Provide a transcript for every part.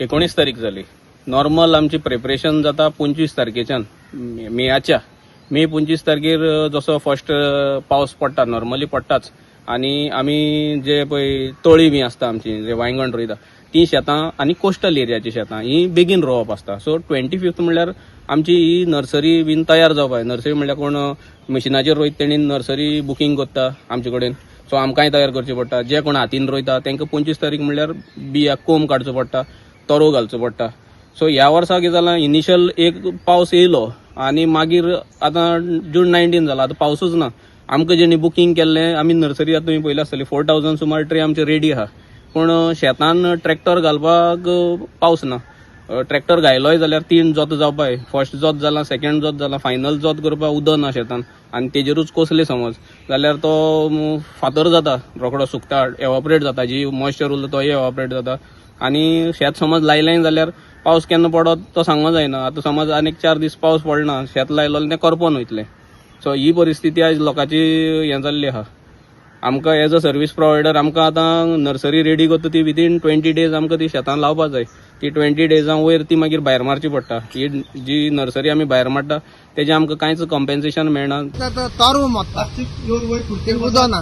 19 तारीख जाली. नॉर्मल आमची प्रिपरेशन जाता 25 तारखेच्यान मेयाच्या. मे 25 तारखेर जसो फर्स्ट पावस पडटा, नॉर्मली पडटाच, आनी आमी जे पळय तळी बी आसता आमची, जे वांयगण रोयता ती शेतां आनी कोस्टल एरियाची शेतां ही बेगीन रोवप आसता. सो 25th म्हणल्यार आमची ही नर्सरी बीन तयार जावपाक जाय. नर्सरी म्हणल्यार कोण मशिनाचेर रोयता तेणी नर्सरी बुकींग करता आमचे कडेन, सो आमकांय तयार करची पडटा. जे कोण हातीन रोयता तांकां 25 तारीख म्हणल्यार बिया कोंब काडचो पडटा, तरो घालचो पडटा. सो ह्या वर्सा कितें जालां, इनिशियल एक पावस येयलो आनी मागीर आतां जून 19 जाला, आतां पावसूच ना. आमकां जेणी बुकींग केल्लें, आमी नर्सरी आतां तुमी पळयली आसतली, 4000 सुमार ट्रे आमचे रेडी आहा, पूण शेतान ट्रॅक्टर घालपाक पावस ना. ट्रॅक्टर घायलोय जाल्यार तीन जोत जावपाक जाय. फर्स्ट जोत जाला, सेकंड जोत जाला, फायनल जोत करपाक उदक ना शेतान आनी तेजेरूच कसले समज जाल्यार तो फातर जाता, रोकडो सुकता, एवॉपरेट जाता. जी मॉइश्चर उरता तोय एवॉपरेट जाता. आनी शेत समज लायलें जाल्यार पावस केन्ना पडत तो सांगो जायना. आतां समज आनीक 4 दीस पावस पडना, शेत लायलो तें करपोन वयतलें. सो ही परिस्थिती आयज लोकांची हें जाल्ली आहा. आमकां एज अ सर्वीस प्रोवायडर आमकां आतां नर्सरी रेडी करता ती विदीन 20 डेज आमकां ती शेतान लावपा जाय. ती 20 डेजां वयर ती मागीर भायर मारची पडटा. ही जी नर्सरी आमी भायर मारता तेजें आमकां कांयच कॉम्पेन्सेशन मेळना. आतां तोरू मोत्ता, ते उदक ना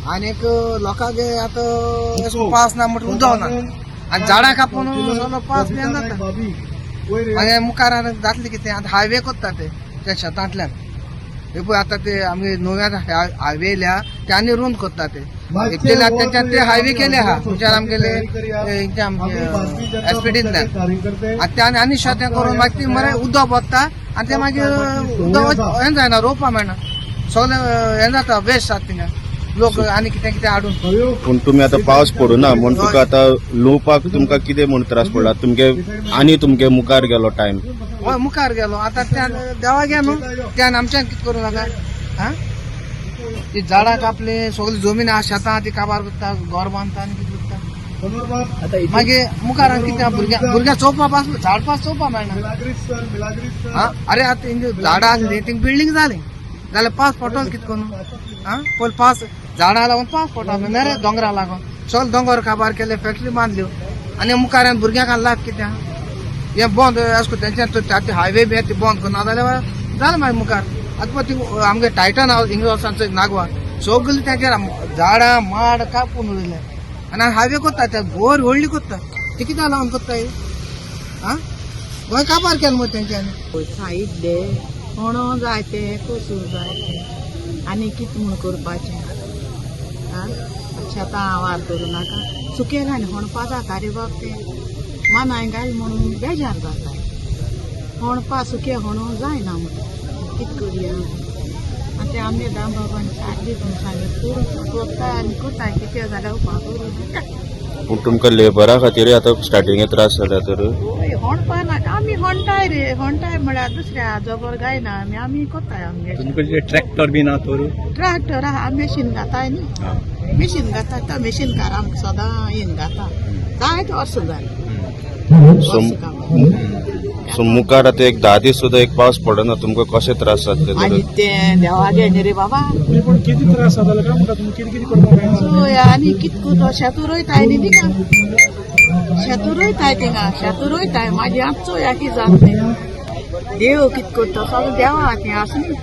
आनीक लोकांक आतां पावस ना म्हणटा, उदक ना आनी झाडां कापून सगळो पावस बी जाता. मागीर मुखार आनी जातलें कितें? आतां हायवे कोत्ता ते त्या शेतांतल्यान. हे पळय, आतां ते आमगे नव्यान हायवे येयल्या, ते आनी रुंद कोत्ता ते. एकटे तेंच्यान ते हायवे केले आहा तुमच्यान आमगेले हेंचे आमचे एसपीडींतल्यान. आनी ते आनी शेत हें करून मागीर ती मरे उदक वता आनी ते मागीर उदक हें जायना, रोवपा मेळना, सगळें हें जाता, वेस्ट जाता. थिंगा लोक आनी कितें कितें हाडून. पूण तुमी आतां पावस पडूना म्हूण तुका आतां लुवपाक तुमकां कितें म्हूण त्रास पडला तुमगे आनी तुमगे मुखार गेलो टायम? हय, मुखार गेलो. आतां त्यान देवा गे न्हू, त्यान आमच्यान कितें करूं नाका. आं, ती झाडां कापली, सगळी जमीन आहा, शेतां ती काबार करता, घर बांदता आनी कितें करता. मागीर मुखार आनी कितें? भुरग्यां भुरग्यां चोवपा पास झाड पास चोवपा मेळना. आं, अरे, आतां इंग झाडां आसली, थिंग बिल्डींग जाली जाल्यार पावस पडटलो कितें करून? आं, पयलीं पावस झाडां लागून पावस पडटा रे, दोंगरा लागून. सगळे दोंगर काबार केले, फॅक्टरी बांदल्यो आनी मुखार आनी भुरग्यांक लायफ कितें आहा? हें बंद अशें करून तेंच्यान हायवे बी ती बंद करून नाजाल्यार जालें मागीर मुखार. आतां पळय ती आमगे टायटन हावस हिंगा वचून नागवा, सगळीं तेंचेर झाडां माड कापून उडयले आनी हायवे कोत्ता, ते बोर व्हडली कोत्ता. ती कित्याक लागून कोत्ता ही? आं, गोंय काबार केलें मरे तेंच्यांनी. साईडले होणो जाय ते, कोसूर जाय ते, आनी कितें म्हूण करपाचें? आं, शेतां आवार करूं नाका, सुकें घाल होणपा जाता रे बाब. ते मानाय घाल म्हणून बेजार जाता. होणपा सुकें होणो जायना म्हणून कितें करुया? आनी ते आमगे दामबाबान सारकें करून सांगलें, पूण कोत्ता आनी कोत्ता, कितें जाल्यार उपाय करूं नाका. पूण तुमकां लेबरा खातीर आतां स्टार्टिंगे त्रास जाल्या तर? हय, होणपा नाका. आमी होणटाय रे, होणटाय म्हळ्यार दुसऱ्या जबर गायना आमी, आमी कोत्ताय आमगे. तुमकां ट्रॅक्टर बी ना तर? ट्रॅक्टर आहा, मशीन घाताय न्ही, मशीन घाता. तो मशीन कार आमकां सदां येवन घाता, जायते वर्सां जालीं. सो सो मुखार आतां एक 10 दीस सुद्दां एक पावस पडना, तुमकां कशें त्रास जातले तर? आनी तें देवागे न्ही रे बाबा. पूण कितें त्रास जाताले काय म्हणटा तुमी? कितें कितें करपाक मेळना? चोय, आनी कित करता? शेतू रोयताय न्ही थिंगा, शेतू रोयताय थिंगा, शेतू रोयताय. मागीर आतां चोया कितें जाता तें. देव कित करता, सगळें देवा हातीं आसा न्ही.